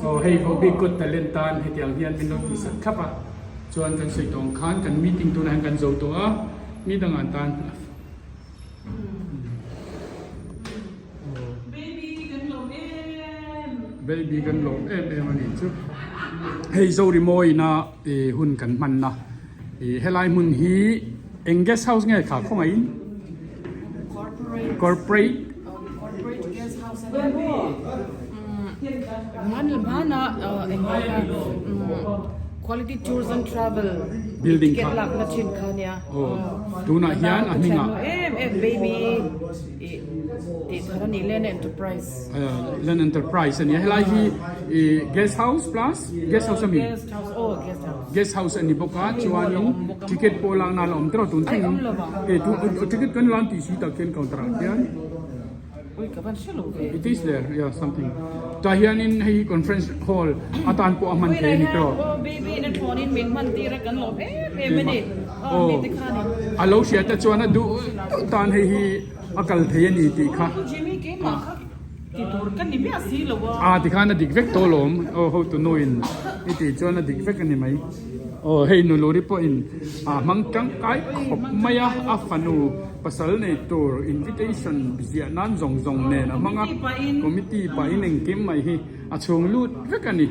Aw hei Vohbik Got Talent tan hetiang hian min lo tihsak thlap a, chuan kan sawi tawng khan kan meeting tunah hian kan zo tawh a, mi dangah tan Baby kan lawm em. Baby kan lawm em em a nih chu. Hei Zorimawina hun kan hmanna helai hmun hi eng guest house nge kha khawngaihin? Corporate. Corporate guest house a ni maw? Hmana engmah kha Quality Tours and Travel Building ticket kha. lakna thin kha nia. Aw tunah hian a hmingah. Em em baby ih tih thar a ni Len Enterprise. Len Enterprise a nia helai hi ih guest house plus guest house a mi? Guest house aw guest house. Guest house a ni bawk a chuanin ticket pawh lakna a la awm tawh tun thleng in ticket kan la an tih si tak khian counter ah khian. Ui ka van hre lo ve. It is there, yeah, something. Tah hianin hei hi conference hall atan pawh a hman thei a ni tawh. Aw baby in a thawn in min hman tir a kan lawm em em a ni. Aw mi te khan in. A lo hriat te chuan a duh duh tan hei hi a kal thei a ni tih kha. Pu Jimmy keimah kha ti tur ka ni miah si lo a. Ah tikhan a dik vek tawh lawm. Aw hotu nu in i tih chuan a dik vek a ni mai. Aw hei Nuluri pawhin a hmang tangkai khawp mai a, a fanu pasal nei tur invitation ziah nan zawng zawng nen a hmang a, committee pahin engkim mai hi a chhung lut vek a ni.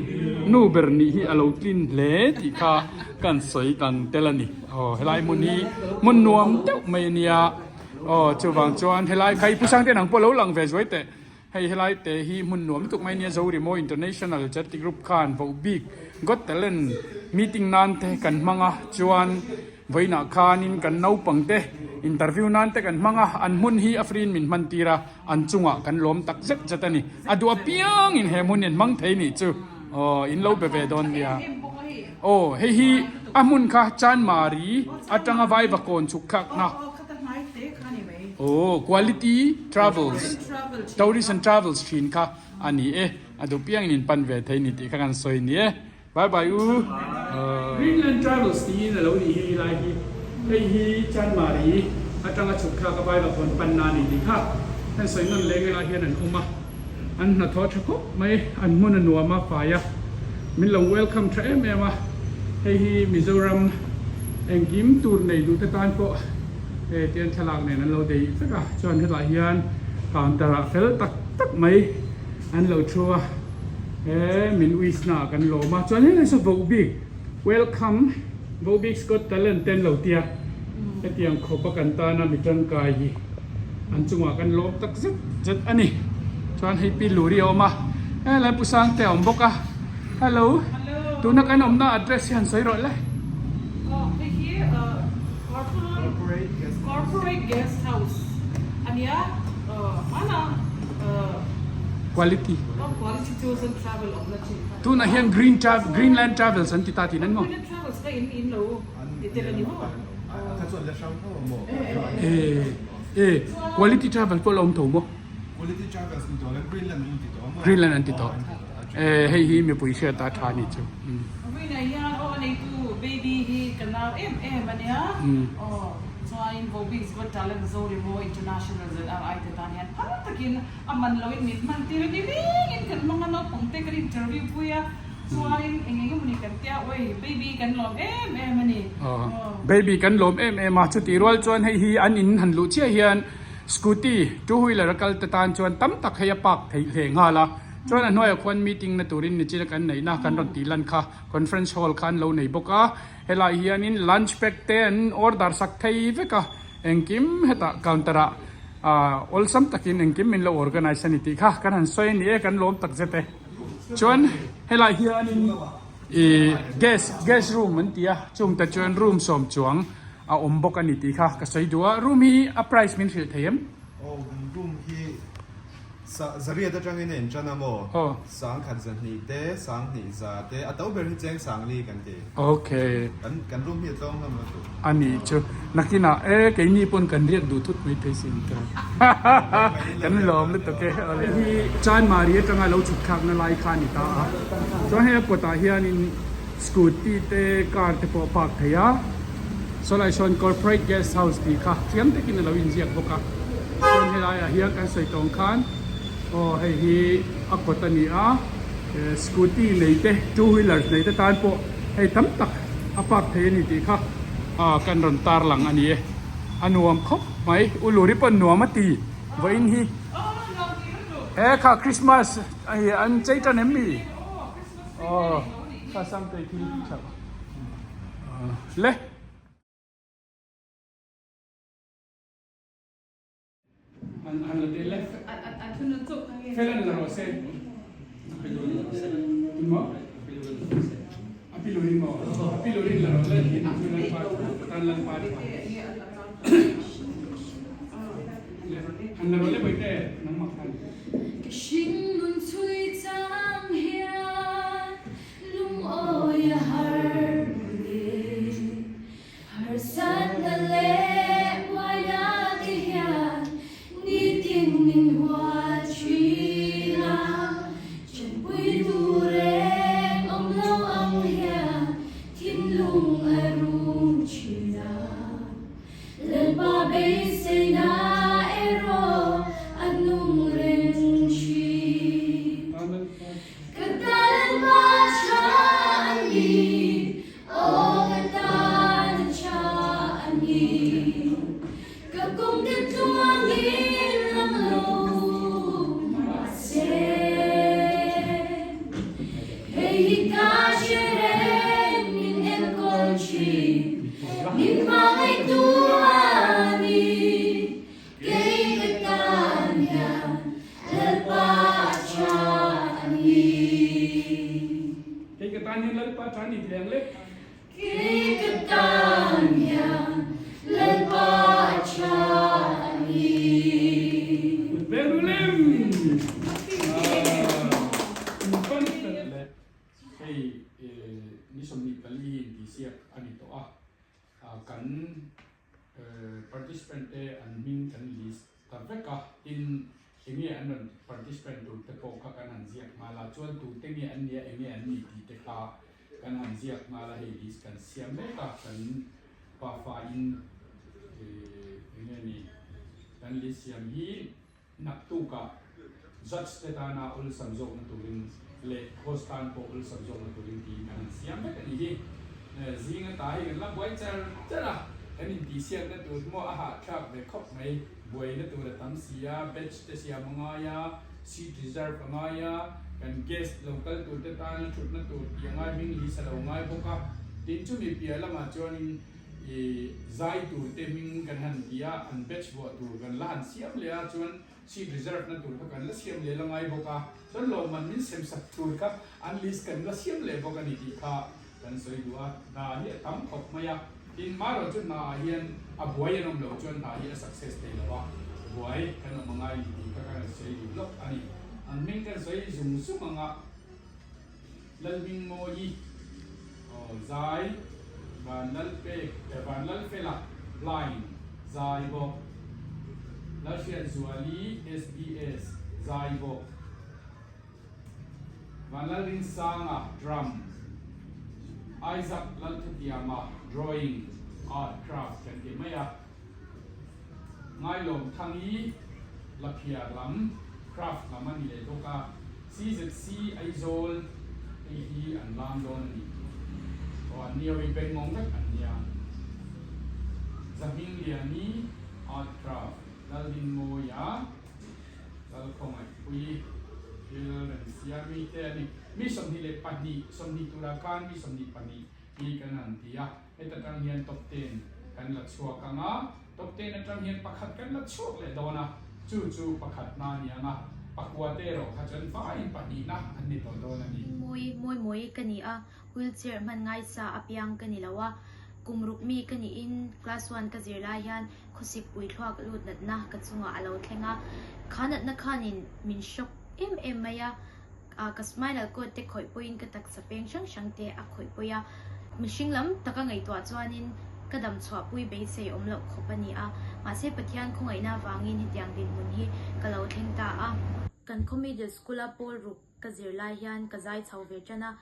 Nu ber nih hi a lo tlin hle tih kha kan sawi dang tel a ni. Aw helai hmun hi hmun nuam deuh mai a nia. Aw chuvang chuan helai kha i pu Sangte nang pawh lo lang ve zuai teh. Hei helai te hi hmun nuam lutuk mai nia Zorimo International Charity Group khan voh bik Got Talent meeting nan te kan hmang a, chuan vawiinah khanin kan naupang te interview nan te kan hmang a, an hmun hi a free in min hman tir a, an chungah kan lawm tak zet zet a ni. A duh apiangin he hmun hi an hmang thei nih chu aw in lo be ve dawn nia. Aw hei hi a hmun kha Chanmari atanga Vaivakawn chhuk thlakna. Aw Quality Travels Tourist and Travels thin kha a ni e, a duh piangin in pan ve thei ni tih kha kan sawi ni e. Bye bye u. Greenland Travels tiin a lo nih hi lai hi. Hei hi Chanmari atanga chhuk thlak a Vaivakawn panna a ni tih kha kan sawi nawn leng elah hian an awm a. An hnathawh tha khawp mai, an hmun a nuam a fai a, min lo welcome tha em em a, hei hi Mizoram engkim tur nei duh te tan pawh hei tian thlalak nen an lo deih vek a, chuan hetah hian counter ah fel tak tak mai an lo thu a, he min wish na ah kan lawm a, chuan helai saw voh bik welcome Vohbik's Got Talent te an lo tia, hetiang khawp a kan tana mi tangkai hi. An chungah kan lawm tak zet zet a ni. Chuan hei pi Luri a awm a, helai Pu Sangte a awm bawk a. Hello, tuna kan awmna address hi han sawi rawh le. Aw, hei hi Corporate Guest House a nia, hmana Quality. Quality Tours and Travel awmna chin kha. Tunah hian Green Greenland Travels an ti ta tih nan maw? Greenland Travels kha in in lo ti tel a ni maw? E quality travel pawh la awm tho maw? Quality travels an ti tawh lo, Greenland an ti tawh maw? Greenland an ti tawh. E hei hi mipui hriat a tha ni chu. Vawiinah hian aw a neitu baby hi ka nau em em a nia. Aw chuanin Vohbik's Got Talent Zorimo International ZRI te tan hian phal takin a man loin min hman tir a ni lengin kan hmang a naupang te kan interview pui a. Chuanin eng eng emaw ni kan tia ui baby kan lawm em em a ni. Aw baby kan lawm em em a chutih rual chuan hei hi an in han luh chiah hian scooty two wheeler a kal te tan chuan tam tak hei a park theih hle nghal a chuan a hnuaiah khuan meeting na turin nichina kan neihna kan rawn tih lan kha conference hall kha an lo nei bawk a helai hianin lunch pack te an order sak thei vek a engkim hetah counter ah ah awlsam takin engkim min lo organize a ni tih kha kan han sawi a ni e kan lawm takzet e. Chuan helai hianin ih gas gas room an ti a chung te chuan room sawm chuang a awm bawk a ni tih kha ka sawi duh a room hi a price min hrilh thei em? Aw room hi sa zariat atangin a intan a maw? Aw. Sangkhat zahnih te sanghnih za te a to ber hi cheng sangli kan ti. Ok. Kan kan room hi a tlawm hlawm lo tur. A nih chu. Nakinah e keini pawn kan riak duh thut mai thei sin ta. Kan lawm lutuk e. Hei hi Chanmari atanga lo chhuk thlakna lai kha a ni ta a. Chuan hei a kawtah hianin scooty te car te pawh a park thei a. Sawlai sawn Corporate Guest House tih kha thiam takin a lo inziak bawk a. Chuan helaiah hian kan sawi tawng khan aw hei hi a kawt a ni a. Scooty nei te two wheelers nei te tan pawh hei tam tak a park thei a ni tih kha kan rawn tar lang a ni e. A nuam khawp mai u Luri pawh nuam a ti vawiin hi. He kha Christmas hei an chei tan em mi? Aw kha Sangtei thil tha le. An han la tel le. Fel an la rawh se. Tumah? A pilurin maw? A pilurin la rawh le hin chu Lalpa tan Lalpa tha. Han la rawh le Bawihte nangmah khan. Ka hringnun chhui chang hian lungawi a har mawle. Harsatna leh buaina te hian nitin min hual thin a, ṭanpui tur reng awm lo ang hian thinlung a rum thin a. Lalpa beiseina erawh a nung reng thin. Ka Lalpa tha a ni. Aw ka tan a tha a ni. Ka kum te tluangin lang lo mahse hei hi ka hre reng min enkawl thin min hmangaihtu a ni. Kei ka tan hian Lalpa a tha a ni. Kei ka tan hian Lalpa tha a ni tih ang le. Kei ka tan hian Lalpa a tha a ni. Kut beng ru lem. Pan le hei ni 24 in tihsiak a ni tawh a kan Participant te an hming kan list ta vek a, tin enge an rawn participant tur te pawh kha kan han ziak nghal a, chuan tute nge an nia enge an ni tih te kha kan han ziak nghal a, hei list kan siam mek a, kan pafa in enge ni kan list siam hi Naktukah judge te tana awlsam zawkna turin leh host tan pawh awlsam zawkna turin tiin kan han siam vek a nih hi. Zinga ta hi kan la buai char char a, kan intihsiakna tur maw a hahthlak ve khawp mai. Buaina tur a tam si a, batch te siam a ngai a, seat reserve a ngai a, kan guest lo kal tur te tana thutna tur tih a ngai hming list a lo ngai bawk a. Tin chumi piah lamah chuanin I zai tur te hming kan han ti a, an batch vuah tur kan la han siam leh a, chuan seat reserve na tur kha kan la siam leh la ngai bawk a, chuan lawmman min sem sak tur kha an list kan la siam leh bawk a ni tih kha kan sawi duh a, hna hi a tam khawp mai a, tin marawh chu hna ah hian a buai an awm loh chuan hna hi a success thei lo a, buai kan awm a ngai ni tih kha kan sawi duh lawk a ni. An hming kan sawi zung zung ang a. Lalhmingmawi, aw zai, Vanlalpek, Vanlalfela, blind, zai bawk, Lalhriatzuali, SBS, zai bawk, Vanlalrinsanga, drum, Isaac Lalthutiama, drawing, art, craft kan ti mai a, Ngailawmthangi, Laphiar lam, craft lam a ni leh bawk a. CZC Aizawl hei hi an lam dawn a ni. Aw an nia ui bengngawng vek an nia. Zahmingliani Art Craft Laldinmawia Lalkhawngaihpui thil remsiami te a ni. Mi 22 20 turah khan mi 22 hi kan han ti a. Heta tang hian top ten kan la chhuak ang a, top ten atang hian pakhat kan la chhuak leh dawn a, chu chu pakhat na a ni ang a, pakua te erawh kha chuan vaiin pahnihna an ni tawh dawn a ni. Mawi mawi mawi ka ni a, wheelchair hman ngaisa apiang ka ni lo a, kum ruk mi ka niin class one ka zir lai hian khawsik pui thluak lut natna ka chungah a lo thleng a, kha natna khanin min shock em em mai a, Ka spinal cord te khawih pawhin ka taksa peng hrang hrang te a khawih pawih a, mihring lam taka ngaihtuah chuanin ka dam chhuahpui beisei awm loh khawp a ni a, mahse Pathian khawngaihna avangin hetiang dinhmun hi ka lo thleng ta a. Kan khaw middle school a pawl ruk ka zir lai hian ka zai chho ve tan a,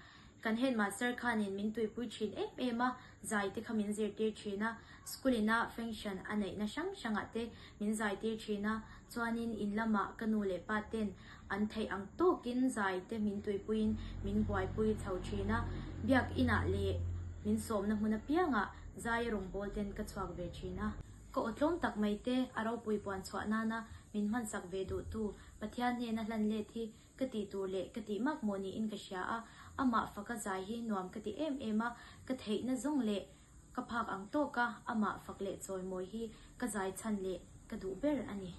kan headmaster khanin min tuipui thin em em a, zai te kha min zirtir thin a, school ina function a neihna hrang hrangah te min zaitir thin a, chuanin in lamah ka nu leh pa ten. An theih ang tawkin zai te min tuipuiin min buaipui chho thin a, biak inah leh min sawmna hmun apiangah zaia rawngbâwl ten ka chhuak ve thin a. Ka aw tlawm tak mai te a ropui puan chhuah nana min hmansak ve duhtu Pathian hnena hlan let hi ka tih tur leh ka tih mak maw niin ka hria a, amah faka zai hi nuam ka ti em em a, ka theihna zawng leh ka phak ang tawka amah fak leh chawimawi hi ka zai chhan leh ka duh ber a ni.